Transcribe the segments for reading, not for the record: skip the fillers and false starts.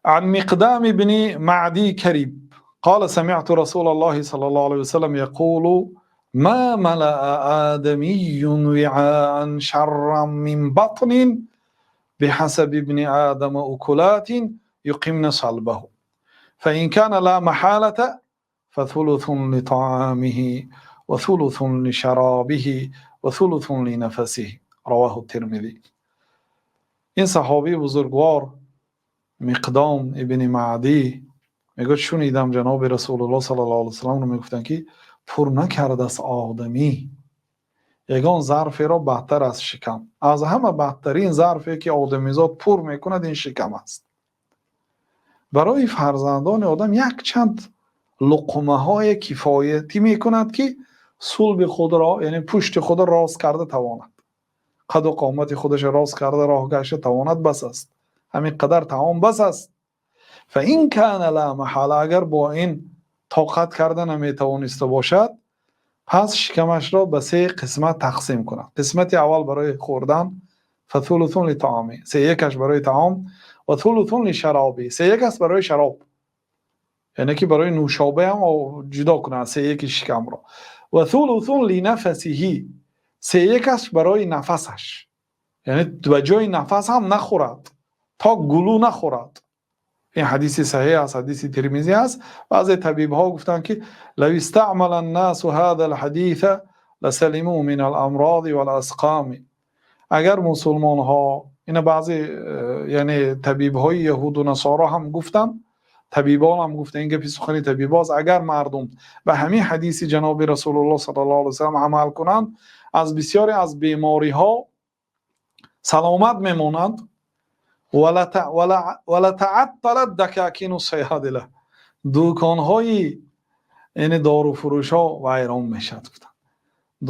عن مقدام بن معدي كرب قال: سمعت رسول الله صلى الله عليه وسلم يقول: ما ملأ آدمي وعاء شرا من بطن بحسب ابن آدم أكلات يقمن صلبه، فإن كان لا محالة فثلث لطعامه وثلث لشرابه وثلث لنفسه. رواه الترمذي. Ин саҳобии бузургвор Миқдом ибни Маъдӣ мегӯяд: шунидам ҷаноби Расулуллоҳ саллаллоҳу алайҳи васалламро мегуфтанд, ки пур накардааст одамӣ ягон зарферо бадтар аз шикам. Аз ҳама бадтарин зарфе, ки одамизод пур мекунад, ин шикам аст. Барои фарзандони одам якчанд луқмаҳое кифоятӣ мекунад, ки сулби худро, яъне пушти худро рост карда тавонад, қаду қомати худашро рост карда роҳ гашта тавонад, бас аст. Ҳамин қадар таом бас аст. فإن كان لا محالة, агар бо ин тоқат карда наметавониста бошад, пас шикамашро ба се қисмат тақсим кунад. Қисмати аввал барои хӯрдан, فثلث لطعامه, сеякаш барои таом, وثلث لشرابه, сеякаш барои шароб, яъне ки барои нӯшобаам ҷудо кунад сеяки шикамро, وثلث لنفسه, сеякаш барои нафасаш, яъне ба ҷои нафас ҳам нахӯрад, то гулӯ нахӯрад. Ин ҳадиси саҳеҳ аст, ҳадиси Термизӣ аст. Баъзе табибҳо гуфтанд, ки لو استعمل الناس هذا الحديث لسلموا من الأمراض والأسقام. Агар мусулмонҳо ина, баъзе яъне табибҳои яҳуду насоро ҳам гуфтанд, табибон ҳам гуфтанд, ин гапи сухани табибост: агар мардум ба ҳамин ҳадиси ҷаноби Расулуллоҳ саллаллоҳу алайҳи васаллам амал кунанд, аз бисёре аз бемориҳо саломат мемонанд. ولتعطلت دكاكين الصيادلة, дуконҳои яъне доруфурӯшҳо вайрон мешавад, гуфтанд.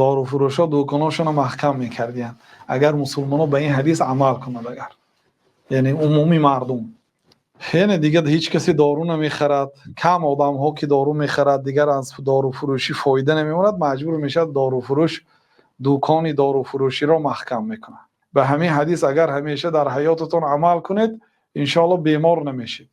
Доруфурӯшҳо дуконҳошонро маҳкам мекардиянд, агар мусулмонҳо ба ин ҳадис амал кунад. Агар яъне умуми мардум, яъне дигар ҳеҷ касе дору намехарад, кам одамҳо ки дору мехарад, дигар аз доруфурӯшӣ фоида намемонад, маҷбур мешавад доруфурӯш дукони доруфурӯширо маҳкам мекунад. Ба ҳамин ҳадис агар ҳамеша дар ҳаётатон амал кунед, иншоалло бемор намешед.